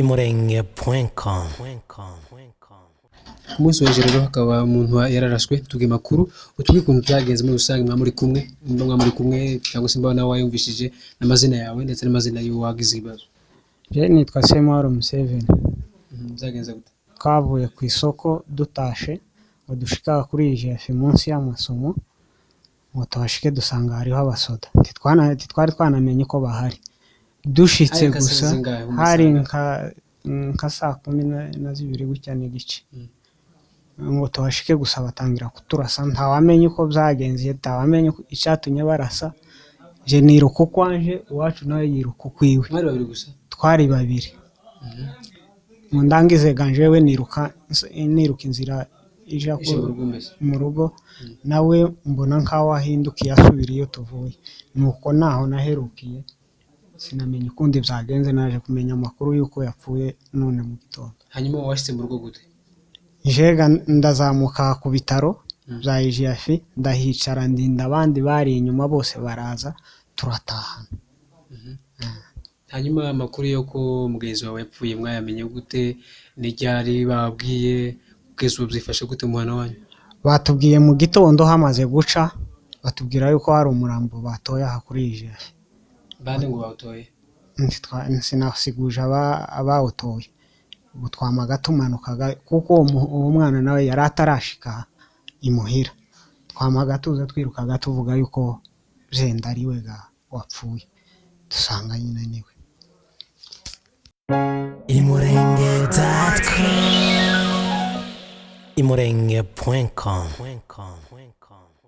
Imurenge.com. Ku munsi w'ejo rero hakaba umuntu yararashwe. Tubwiye amakuru, utubwire ukuntu byagenze muri rusange. Mwa muri kumwe, nimba mwa muri kumwe cyangwa se nimba nawe wayumvishije, n'amazina yawe ndetse n'amazina y'uwagize ibibazo. Je nitwa Semahoro Museveni. Byagenze gute? Twavuye ku isoko dutashe, ngo dushika kuri IGF munsi y'amasomo, ngo tuhashike dusanga hariho abasoda. Ntitwari twanamenye ko bahari. Dushitse Hari nka saa gusa zingahe mu hari masaha? nka saa 12 gutya n'igice. Ngo tuhashike gusa batangira kuturasa, ntawamenye uko byagenze, ntawamenye icyatumye barasa. Je niruka ukwanje, uwacu nawe yiruka ukwiwe. Mwari babiri gusa? Twari babiri. Mu ndangize ganje we niruka inzira ija Ije mu rugo mbese? Mu rugo. Nawe mbona nkaho ahindukiye asubira iyo tuvuye, nuko naho naherukiye sinamenya ukundi byagenze. Naje kumenya amakuru y'uko yapfuye none mu gitondo. Hanyuma washitse mu rugo gute? Njega ndazamuka ku bitaro bya IGF, ndahicara ndinda abandi bari inyuma bose baraza turatahana. Hanyuma amakuru yo ko mugenzi wawe yapfuye mwayamenye gute? Ni ryari bababwiye? Kugeza ubu byifashe gute mu muhana wanyu? Batubwiye mu gitondo hamaze guca, batubwira yuko hari umurambo batoye aha kuri IGF. Bande ngo bawutoye? Sinasiguje abawutoye. Ubu twamaga tumanukaga kuko uwo mwana nawe yari atarashika imuhira. Twamaga tuza twirukaga tuvuga yuko byenda ari we ga wapfuye, dusanga nyine niwe. Imurenge.com. Imurenge.com.